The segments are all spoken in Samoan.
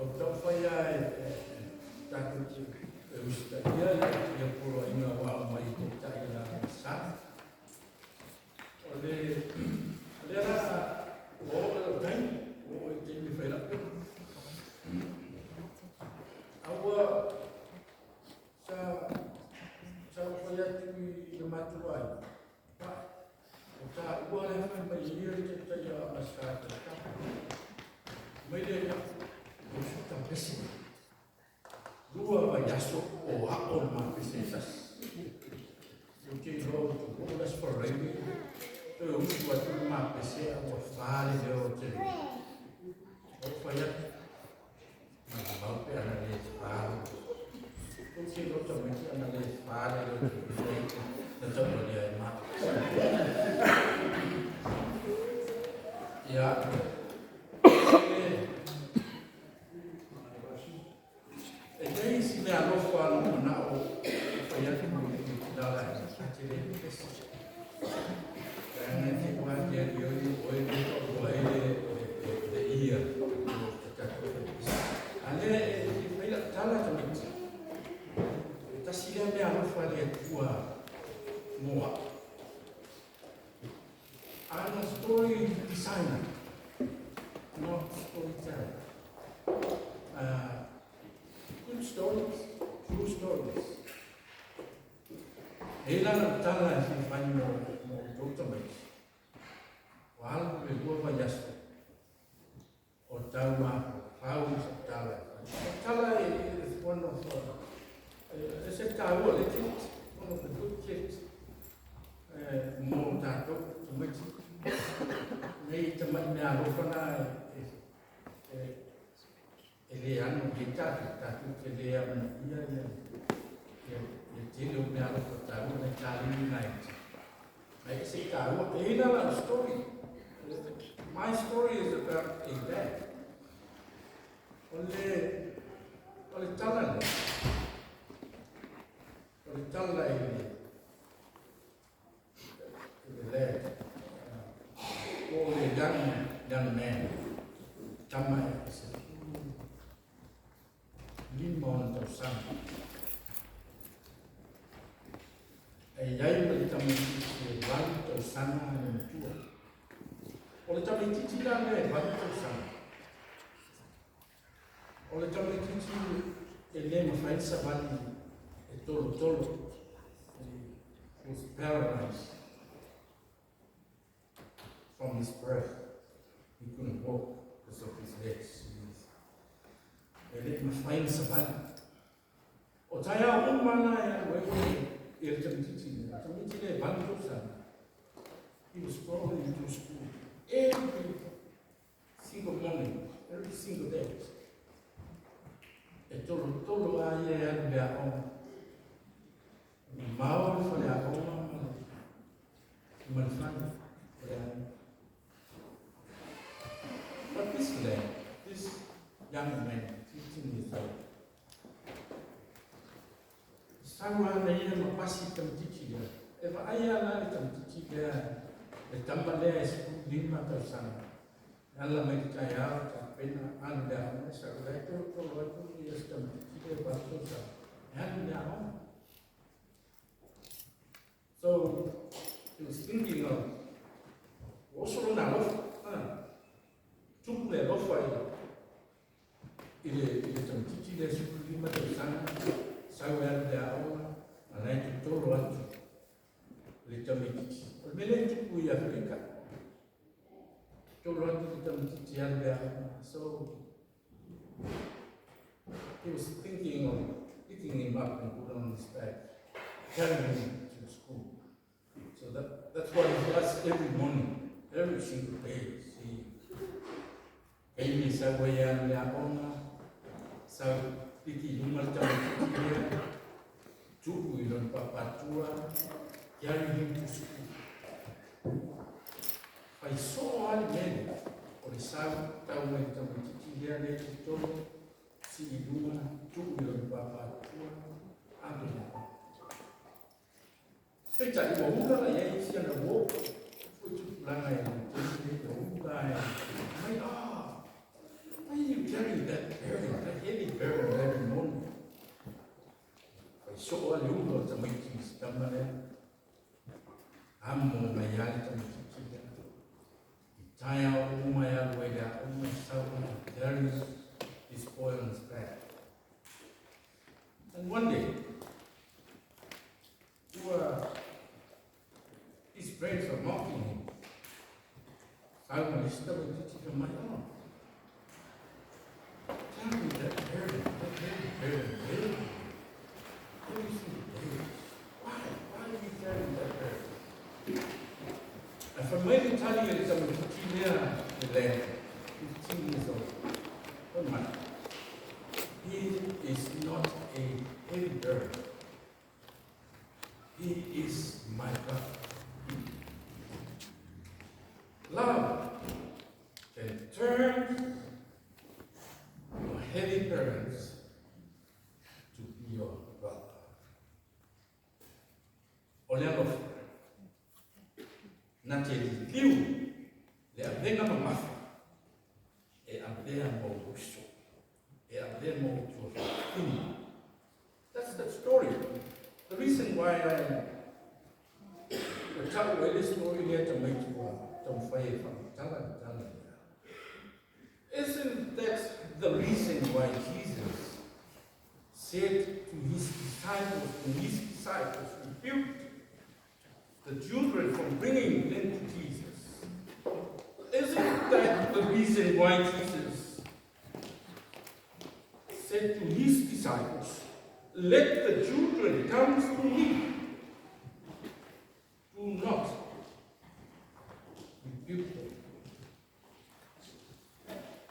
O taumafai lava e tatou te e usitaia ia poloaiga ua aumai e Taitai o le sa. O le o lea la ua oo i lou taimi, ua oo i le taimi e fai ai lau pepa. A ua sa sa ou fai atu i le matou aiga, o taua lea fai mai ia le Taitai o Amasā Taitapa. Mai lea ia, o futa pese. Lua vaiaso o a'o le mapese e tasi. Ou te iloa ua tuuo le Aso Faraile, toe usu atu le mapese a ua fa le leo o te ou fai atu. Maumau pe ana le fa. Ou te iloa tamaiti ana le fa le leo o te na taualea e ma. Ia, E i ai si mea alofa na manao e fai atu i le ala e te le pepesi. Leaga e te ua te ali oi o e le toalua ai le ia o te tatou pepesi. A lea e fai lau tala tamaiti. E tasi lea mea alofa le Atua mo au. I'm a story designer, not storyteller. Good stories, true stories. E la lau tala e fia fai mo outou tamaiti. Ua alu le 2 vaiaso o tau mafaufau i sau tala e fai. O tala is one of, e se taua legit, one of the good kids mo tatou tamaiti. Nei tamai mea alofa na e le ano i tatou, tatou te le amanaia ia tele o mea alofa taua na taleni na e te. Mai e se taua, e ina lau story. My story is about a dad. O le tala lea, o le tala i le lad, o le young man, tama e 15 ona tausaga. E i ai ma le tamaitiiti e 8 tausaga le matua. O le tamaitiiti la lea e 8 tausaga. O le tamaitiiti e le mafai ona savali e tolotolo. He was paralyzed from his birth. He couldn't walk because of his legs. E le mafai ona savali. O taeao uma la e alu ai i le tamaitiiti lea. Tamaitiiti lea e 8 tausaga. He was crawling to school every single morning, every single day. E tolotolo a ia e alu le aoga. Mamao le fale aoga ma le fale o le aoga. But this lad, this young man, 15 years old, sau ana ia ma pasi tamaitiiti lea. E vaai ala le tamaitiiti lea, le tama lea e 15 tausaga. Ala mai le taeao, tapena, alu le aoga, sau lai tolotolo atu ia se tamaitiiti lea e 8 tausaga. E alu le aoga. So, he was thinking of, oso lona alofa, tupu le alofa i le tamaitiiti lea 15 tausaga, sau e alu le aoga, a lai totolo atu le tamaitiiti. O le mea lea e tupu i Aferika. Tolo atu le tamaitiiti alu le aoga. So, he was thinking of picking him up and put on his back, carrying him to school. So that's what he does every morning, every single day. See, kaimi sau ai alu le aoga, sau piki i luga le tamaitiiti lea, tuu i lona papatua, carry him to school. Fai soo lava le mea lea, o le sau tau mai le tamaitiiti lea lea totolo, si i luga, tuu i lona papatua, alu le aoga. Peitai ua ula la i ai isi ana uo, foi tupulaga e le ula e mai, "Ah, why you carry that burden?" Soo le ula o le tamaiti i si tama lea. Amo mai lava le tamaitiiti lea. I taeao uma e alu ai i le aoga e sau he carries his boy on his back. And one day, ua his friends were mocking him. Sau ma le isi tamaitiiti fai mai, oh, carry that burden, that heavy burden daily, every single day. Why? Why are you carrying that burden? Ae fai mai le tali a le tamaitiiti lea le Len, 15 years old. Fai mai, he is not a heavy burden. He is my brother. Love can turn your heavy parents to be your brother. O le alofa, na te liliu le avega mamafa e avea ma ou uso, e avea ma ou tuafafine. That's the story. The reason why I ua tau ai le story lea tamaiti ua taumafai e faamatala le tala lea. Isn't that the reason why Jesus said to his disciples, when his disciples rebuked the children from bringing them to Jesus? Isn't that the reason why Jesus said to his disciples, "Let the children come to me. Do not rebuke them"?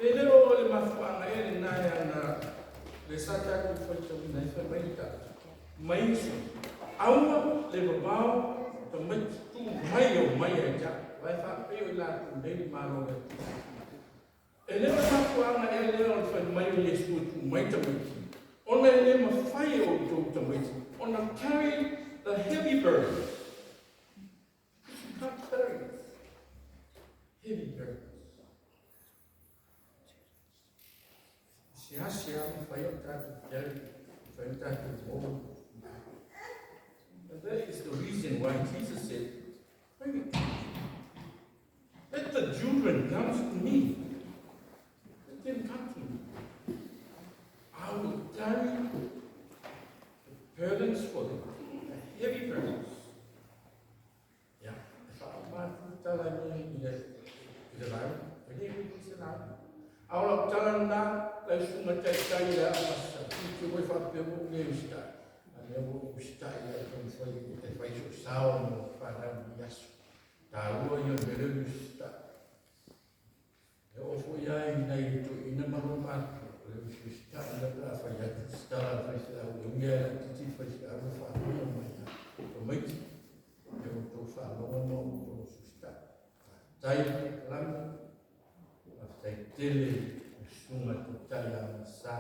E le o le mafuaaga ea lenā e ana le sa tatou faitauina ai fai mai le tala, Mai uso, aua le vavao tamaiti tuu mai e omai ia te au, aua e faapei o i latou nei le Malo o le Atua. E le o le mafuaaga ea lea o le fai mai o Iesu e tuu mai tamaiti, ona e le mafai e outou tamaiti ona carry the heavy burden. Because you can't carry heavy burdens. Seasea mafai ona tatou carry, mafai ona tatou moa. And that is the reason why Jesus said, "Bring it. Let the children come to me. Let them come to me. I will carry the burdens for them, the heavy burdens." Ia, e faauma atu le tala i le i le lauga. E le ui se lauga. A o lau tala lena, lau susuga taitai i le aoga i te ua faapea ua ou le usitai. A lea ua ou usitai ai e taumafai e fai sou sao mo fanau i lenei aso. Taua ia o le mea lea o le usitai. E oo foi lava i nai toeaiina ma loomatutua, o le usiusitai lea pe a fai atu se tala a le faifeau, e ui lava e laitiiti le faifeau e faalogo mai lava. Tamaiti, ia outou faalogo ma outou usiusitai. Faafetai i le polokalame, faafetai tele i le susuga i le Taitai ia Masa.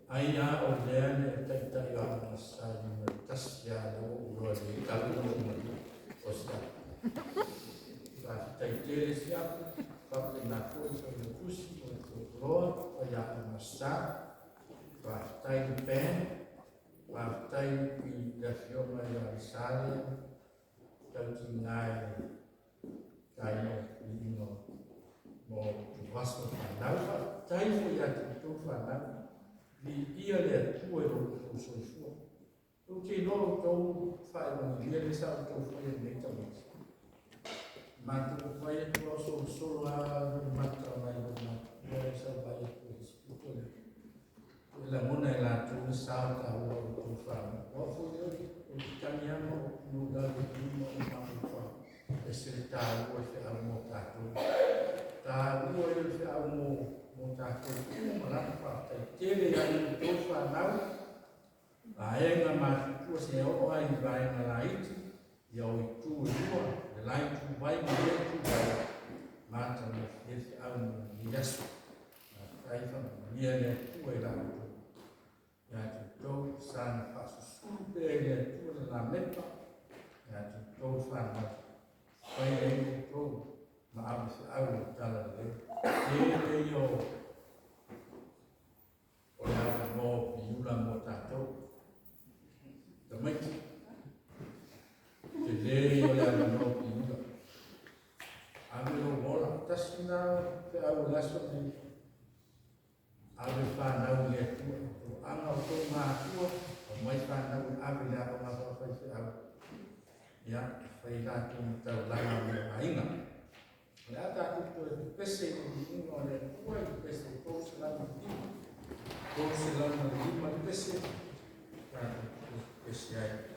Ai a o lea le Taitai o Masa numera tasi lava lea ua ou iloa nei talu ona ou matua o Siapo. Faafetai tele Siapo, faapena foi Failautusi o le Tuatuloa o ia Masa. Faafetai i le band, faafetai i le afioga ia Sale Tautiga i le taina o liiga mo Tuaso fanau. Faafetai foi ia te outou fanau. Viia le Atua i lo outou soifua. Ou te iloa outou faailogilia lea sa outou faia i lenei tamaiti. Matou fai atu lava solosolo lava le mata mai lou matua e sau vai atu i le isi pito lea. E lagona e latou le sao taua o outou fanau. Aua foi lea ou te tagi lava ma ou nudali i luma o mafaufau. Ese le taua o le feau mo tatou. Taua ia o le feau mo tatou uma lava. Faafetai tele ia outou fanau. Vaega matutua se oo ai i vaega laiti, ia o itu e lua, le la ituvai ma lea ituvai, matagofie le feau mo lenei aso. Faafetai faamanuia le Atua i la outou ia te outou, saga faasusulu pea i le Atua le lamepa ia te outou fanau, fai ai outou ma ave feau o le talalelei. Tele ia o le avanoa o piula mo tatou. fanau e ave i le aoga faafaifeau, ia, e fai latou ma taulaga mo aiga. O le a tatou toe pepese i le viiga o le Atua i le pese 305. 305 le pese, tatou toe pepese ai.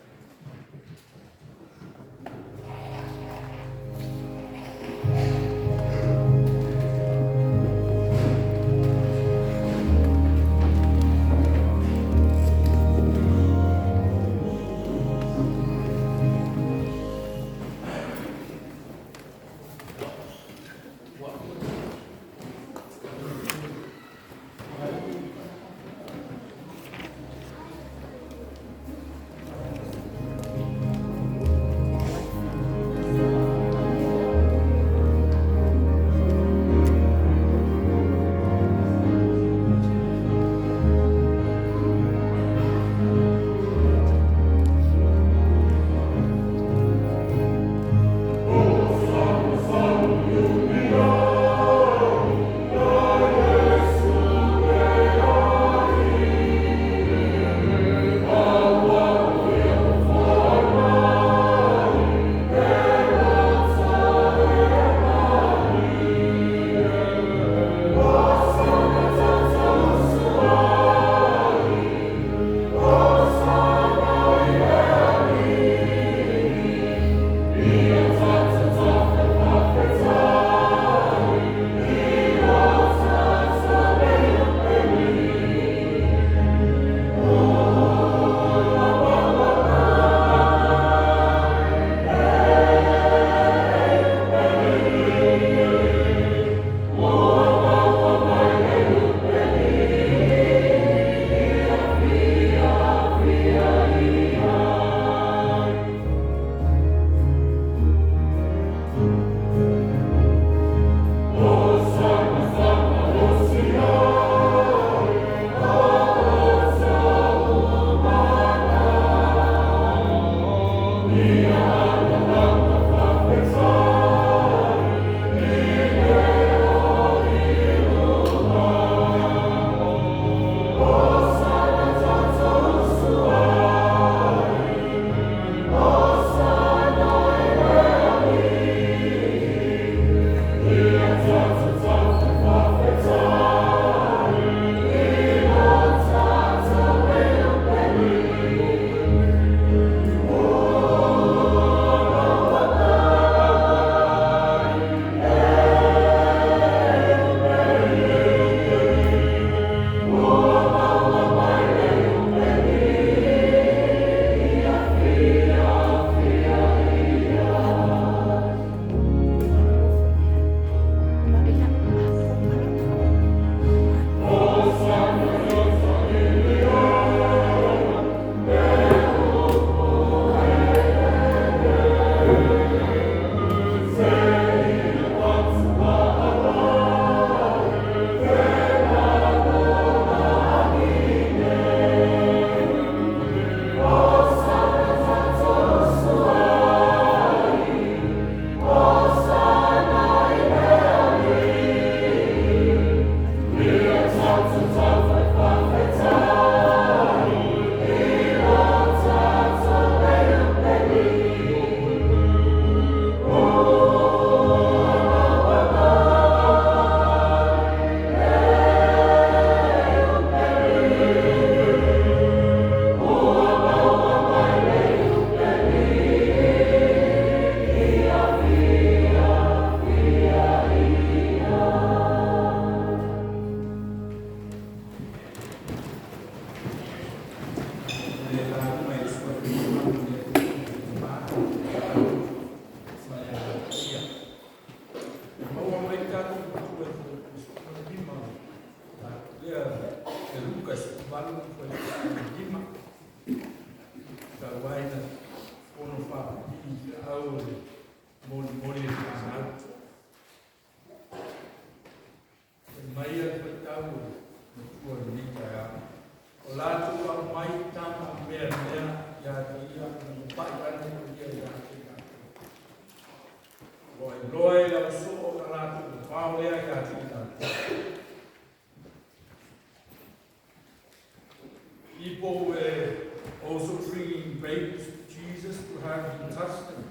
babies to Jesus to have him touch them.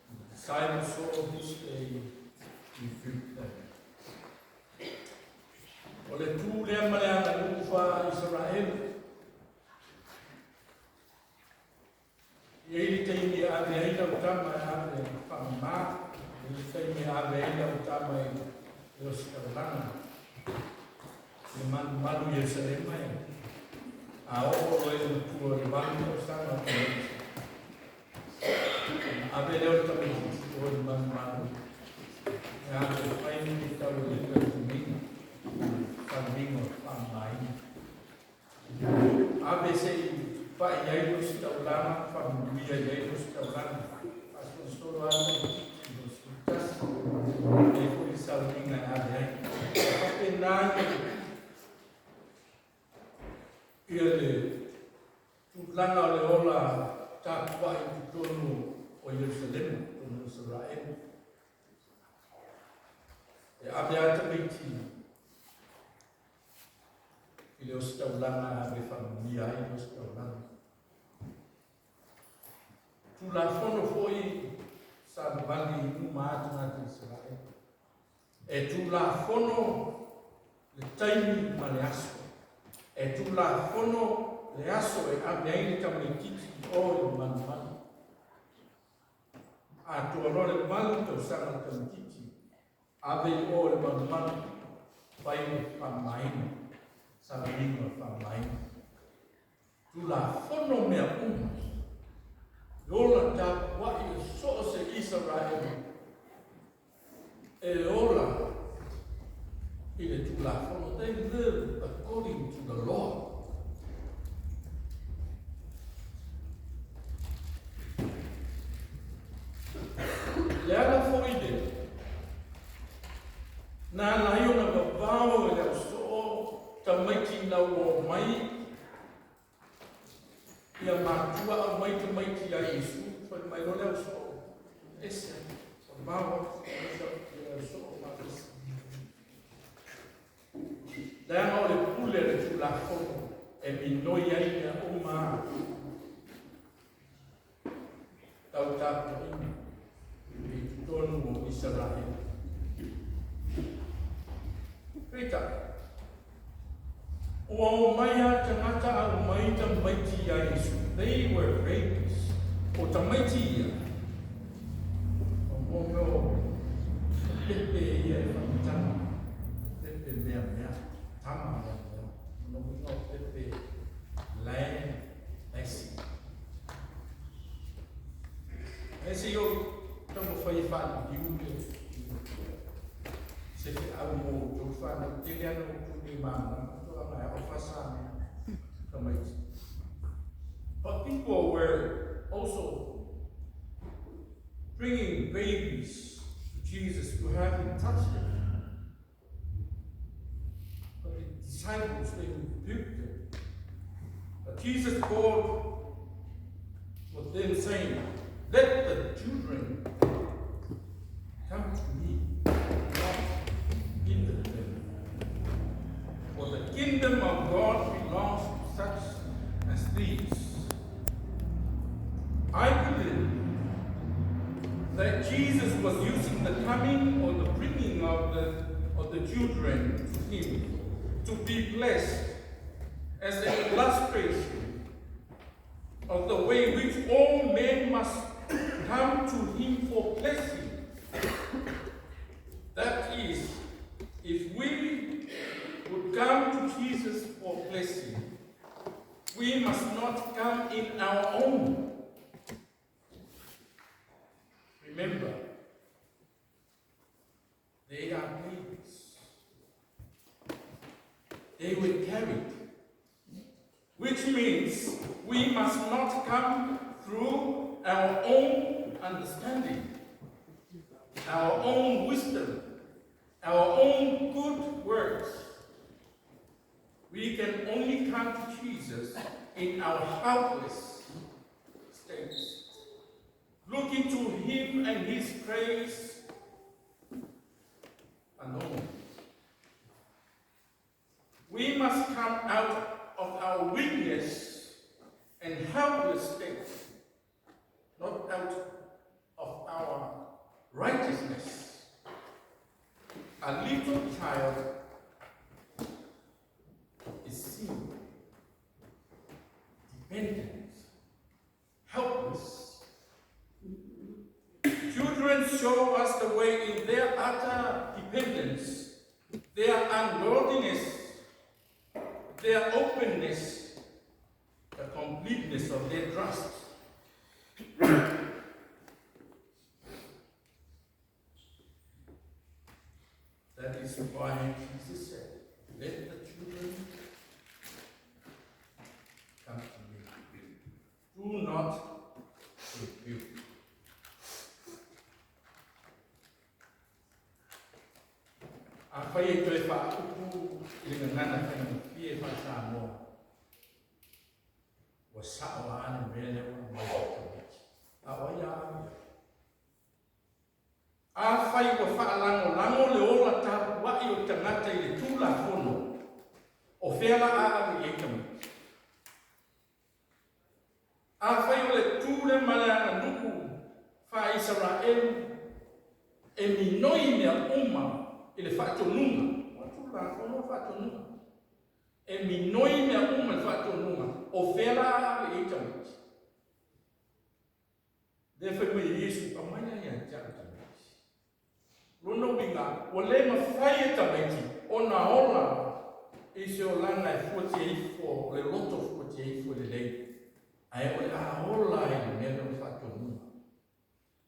The disciples saw this, they rebuked them. O le tu lea ma le aganuu faa-Isaraelu. E i ai le taimi e ave ai lau tama e ave e faamamā, e i ai le taimi e ave ai lau tama i le ositaulaga. I le malumalu i Ierusalema e, a oo loa i le matua i le 8 tausaga o tamaiti, ona ave lea o le tamaitiiti i o i le malumalu e ave e fai ni taualiga i timiga, sauniga o le faamamaina. Ave se i pai ai le ositaulaga, faamanuia i ai le ositaulaga, faasolosolo lava le tamaitiiti i le 11, e i ai foi le sauniga e ave ai. E faapena ia le tulaga o le ola tapuai i totonu o Ierusalema, totonu o Isaraelu. E ave lava tamaiti i le ositaulaga e ave e faamanuia ai le ositaulaga. Tulafono foi savavali uma lava tagata Isaraelu. E tulafono le taimi ma le aso. E tulafono le aso e ave ai le tamaitiiti i o i le malumalu. Atoa loa le 8 tausaga le tamaitiiti, ave i o i le malumalu, fai le faamamaina, sauniga o le faamamaina. Tulafono mea uma. E ola tapuai e so o se Isaraelu e ola i le tulafono. They live according to the law. Le ala foi lea, na ala ai ona vavao e le ausoo tamaiti ina ua omai ia matua aumai tamaiti ia Iesu, fai mai loa le ausoo, ese, vavao atu le ausoo ma ese. Leaga o le pule a le Tulafono e minoi ai mea uma tau tapuaiga i totonu o Isaraelu. Peitai, ua omai a tagata aumai tamaiti ia Iesu. They were babies. O tamaiti ia, o mea o pepe ia e whakamataga. Pepe mea mea, tama mea mea. O uiga o pepe lamb lassie. E se i ou taumafai e faaliliu le se feau mo outou fanau. Tele lava na ou tu nei malamalama tulaga e ao faasaga tamaiti. But people were also bringing babies to Jesus to have him touch them. But the disciples, they rebuked them. But Jesus called for them, saying, "Let the children come to me, not hinder them. For the kingdom of God belongs to such as these." I believe that Jesus was using the coming or the bringing of the children to him to be blessed as an illustration of the way which all men must come to him for blessing. That is, if we would come to Jesus for blessing, we must not come in our own. Remember, they are babies. They were carried, which means we must not come through our own understanding, our own wisdom, our own good works. We can only come to Jesus in our helpless states, looking to Him and His grace alone. We must come out of our weakness and helpless state, not out of our righteousness. A little child is seen dependent, helpless. Children show us the way in their utter dependence, their unworldliness, their openness, the completeness of their trust. That is why Jesus said, Let the children come to me. Do not rebuke. Afai e toe faaupu i le gagana faigofie faa-Samoa, ua sao lava le mea lea ua aumai e le tamaiti. A o ai a ave i ai? Afai ua faalagolago le ola tapuai o le tagata i le Tulafono, o fea la a ave i ai tamaiti? Afai o le tu lea ma le aganuu faa-Isaraelu e minoi mea uma i le faatonuga, o le Tulafono o le faatonuga, e minoi mea uma i le faatonuga, o fea la a ave i ai tamaiti? Lea fai mai e Iesu, Aumai la ia te au tamaiti. Lona uiga, ua le mafai e tamaiti ona ola i se olaga e fuatia ifo, o le loto fuatia ifo e lelei, ae o le a ola ai i le mea lea o le faatonuga.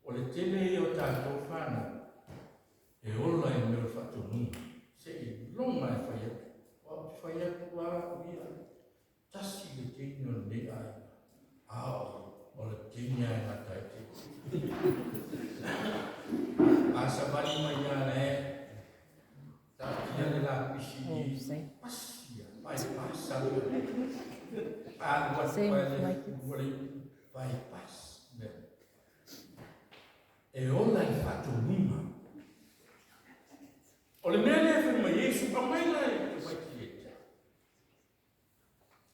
O le tele ia o tatou fanau e ola i le mea o le faatonuga, seiloga e fai atu, o au ou te fai atu lava au ia, Tasi le teine o lenei aiga, a o le teine lava e gata ai te. A savali mai lava la e taatia le lapisi i pasi ia, bypass alu alu atu Same ai with le my kids. ua le bypass mea. E ola i le faatonuga. O le mea lea e fai mai Iesu, aumai la e tamaiti ia te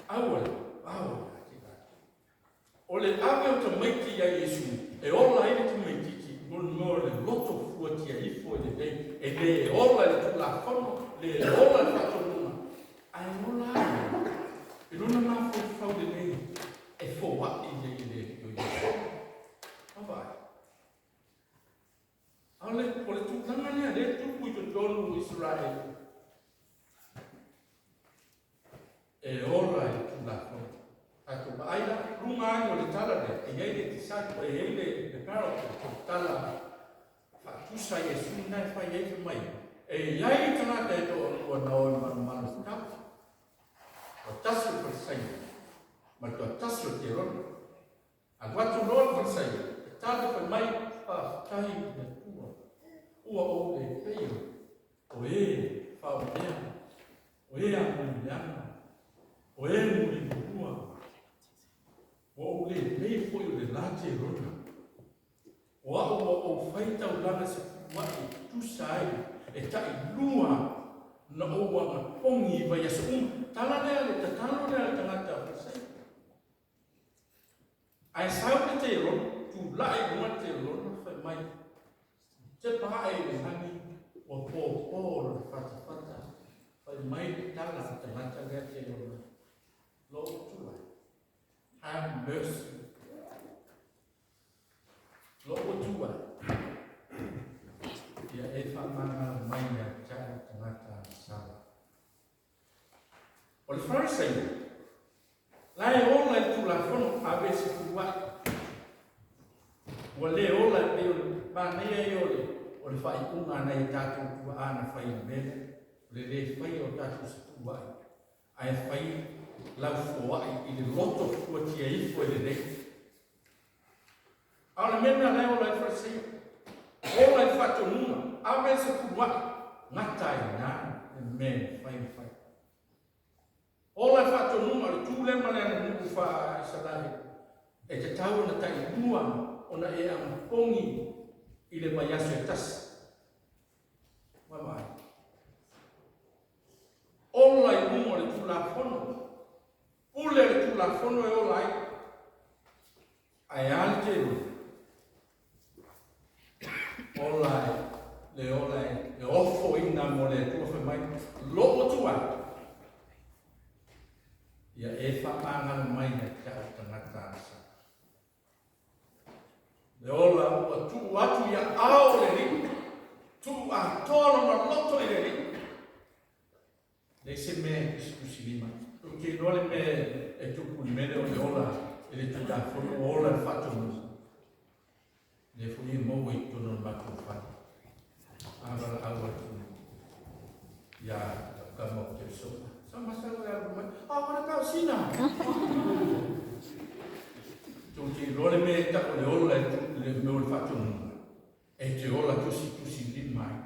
au. Aua le ao ia te latou. O le ave o tamaiti ia Iesu, e ola ai le tamaititi mo le loto fuatia ifo e lelei, e le ola i le Tulafono, le ola i le faatonuga, ae ola ai i lona mafaufau lelei e foai ai i le Alii o Iesu. Vaavaai. A o le, o le tulaga lea lea e tupu i totonu o Isaraelu, e ola i le Tulafono. Tatou vaai la, luga ane o le tala lea, e i ai le disciple, e i ai le, le parable, o le tala faatusa a Iesu lena e fai ai fai mai, e i ai le tagata e toalua na o i le malumalu o le tau. Toatasi o le Farisaio ma le toatasi o le Terona. Alu atu loa le Farisaio, tatalo fai mai, Faafetai i le Atua, ua ou le pei o e faomea, o e amuleaga, o e mulimulua, ua ou le pei foi o le la Terona. O au ua ou fai taulaga sefuluai e tusa ai e tailua na ou agapogi i vaiaso uma. Tala lea le tatalo lea a le tagata Farisaio. Ae sau le Terona, tulai i luga le Terona fai mai, Tepa ae i le lagi, ua pōpō lona fatafata, fai mai le tala a le tagata lea Terona, Lou tulai, have mercy. Lou tulai, ia e faamagalo mai ia te au tagata agasala. O le Farisaio, la e ola i le Tulafono, ave se fuluai. Ua le ola e pei o le manaia ia o le, o le faaiuga a nai o tatou tuaa na fai i le mea lea, o le le faia o tatou sefuluai, ae fai lau foai i le loto fuatia ifo e lelei. A o le mea lena la e ola ai le Farisaio, ola i le faatonuga, ave se fuluai, gata ai i ina le mea e mafai ona fai. Ola i le faatonuga o le tu lea ma le aganuu faa-Isaraelu, e tatau ona tailua ona e agapogi i le vaiaso e tasi. Vaavaai. Ola i luga o le Tulafono. Pule le Tulafono e ola ai. te ola e le ola e ofoina mo le Atua fai mai loo tuai ia e faamagalo mai ia te au tagata asa. Le ola ua tuu atu i aao o le Alii, tuu atoa lona loto i le Alii. Leai se mea e tusitusilima. Ou te iloa le mea e tupu i le mea lea o le ola i le Tulafono, ua ola i le faatonuga. Lea foi e maua i totonu o le matou fale. A valaau atu ia lau tama o Keresoma. Sa masau e alu mai. A o le kausina! Tou te iloa le mea e tau o le ola i le mea o le faatonuga. E te ola tusitusilima ai.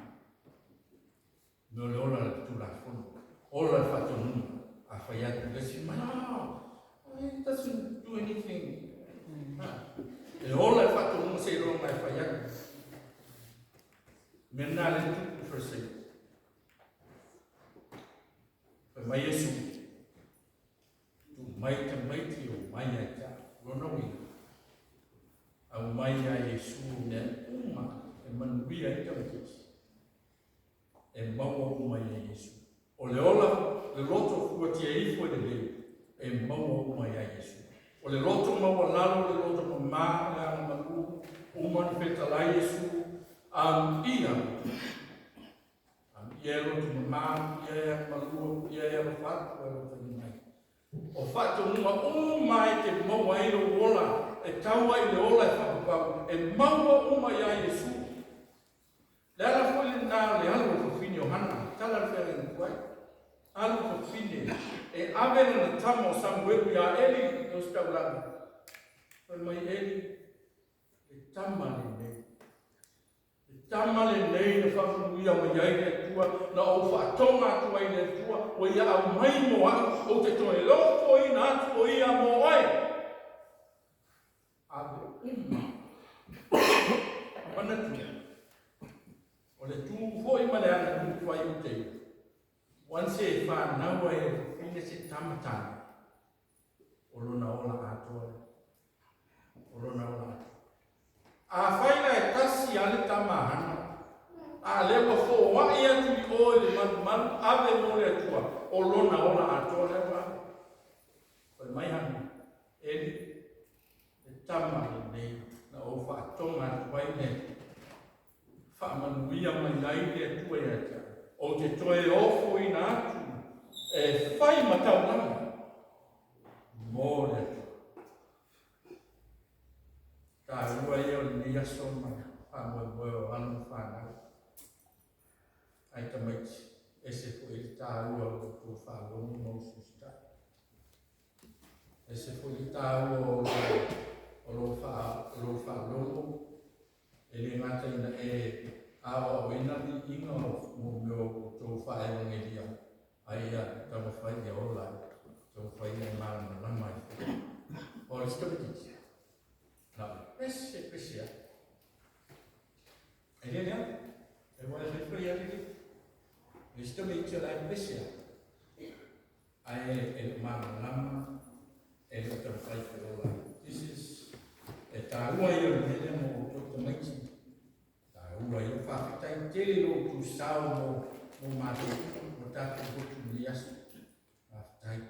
Mea o le ola le Tulafono, ola le faatonuga. A fai atu le isi mai, oh, it doesn't do anything. E ola le faatonuga seiloga e fai atu. Mea na le tupu Farisai. Fai mai Iesu, tuu mai tamaiti o mai ia te au. Lona uiga, aumai ia Iesu mea uma e manuia ai tamaiti. E maua uma ia Iesu. O le ola, le loto fuatia ifo e lelei, e maua uma ia Iesu. O le loto maualalo, le loto mamā, le agamalu, uma na fetalai Iesu, amuia, amuia e loto mamā, amuia e agamalu, amuia e alofa atu, e alofa mai. O faatonuga uma e te maua ai lou ola, e tau ai le ola e faapapau, e maua uma ia Iesu. Le ala foi lena o le alu o fafine o Hana, tala le feagaiga tuai. Alu fafine e ave lana tama o Samuelu iā Eli i Ositaulaga. Fai mai Eli, le tama lenei. Le tama lenei na faamanuia mai ai le Atua, na ou faatoga atu ai le Atua, ua ia aumai mo au, ou te toe lofoina atu o ia mo oe. Ave uma. Manatua, o le tu foi ma le aganuu fuaiu te ia. Once e fanau ai e fafine se tama tane, o lona ola atoa lea. O lona ola atoa. Afai la e tasi lava le tama a Hana, a lea ua foai atu i o i le malumalu, ave mo le Atua, o lona ola atoa lea ua ave. Fai mai Hana, Eli, le tama lenei na ou faatoga atu ai le faamanuia mai ai le Atua ia te au. Ou te toe ofoina atu e fai ma taulaga mo le Atua. Taua ia o lenei aso ma faamoemoe o alo ma fanau. Ai tamaiti, ese foi le taua o lo outou faalogo ma usuusutai. Ese foi le taua o lou faalogo, e le gata ina e aoaoina viiga o mea o outou faaevagelia, a ia taumafai ia ola ai, taumafai ia malamalama ai foi. O le isi tamaitiiti, na o le pese pese lava. E le lea, e ua e faifai lava lelei. Le isi tamaitiiti o la e pese lava. Ae e le o malamalama, e le o taumafai foi ola. This is, e taua ia o le mea lea mo outou tamaiti. Taua ia. Faafetai tele i lo outou sao mo, mo matou uma, mo tatou hotu i lenei aso. Faafetai.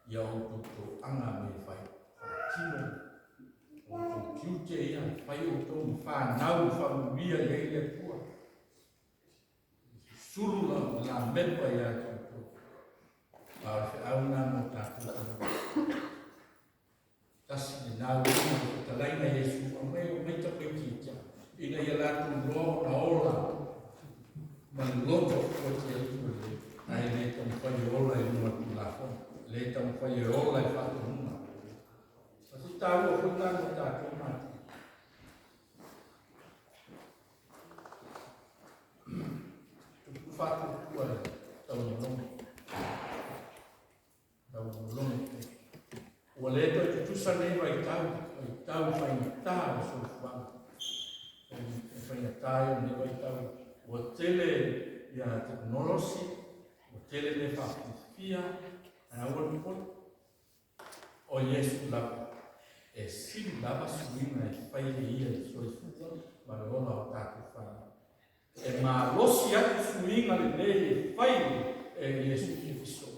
Ia outou toaga me fai faatino outou tiute ia, fai outou ma fanau faamanuia i ai le Atua. Sulu la la mepa ia te outou. A o le feau lena mo tatou tagata. Tasi lena uiga o le fetalaiga Iesu, aumai o mai tamaiti ia te au, ina ia latou loa ona ola ma le loto fuatia i tua lelei, ae le taumafai e ola i luga o le Tulafono, le taumafai e ola i faatonuga. O se taua foi lena mo tatou matua. Tupu faatuatua le taunologo. Taunologo. Ua le toe tutusa nei vaitau, vaitau faigata o le soifuaga. Faigata ia o lenei vaitau. Ua tele ia tekonolosi, ua tele mea faafiafia, ae aua le popole. O Iesu lava. E sili lava suiga e fai e ia i le soifua ma le ola o tatou fanau. E malosi atu suiga lelei e fai e Iesu Keriso.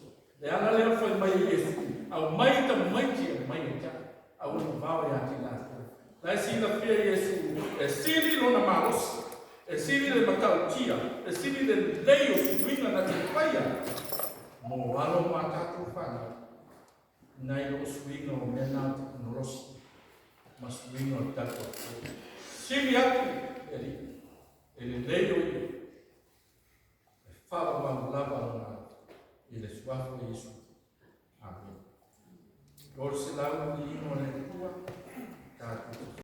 Le ala lea fai mai e Iesu, aumai tamaiti aumai ia te au, aua le vavao ia te latou. La e silafia Iesu, e sili lona malosi, e sili le matautia, e sili le lelei o suiga na te faia mo alo ma tatou fanau, nai lo suiga o mea na o tekonolosi ma suiga o le tatou. Sili atu e alii, e lelei o ia, e faavavau lava lona i le suafa o Iesu. Amen. 300 viiga o le Atua, tatou.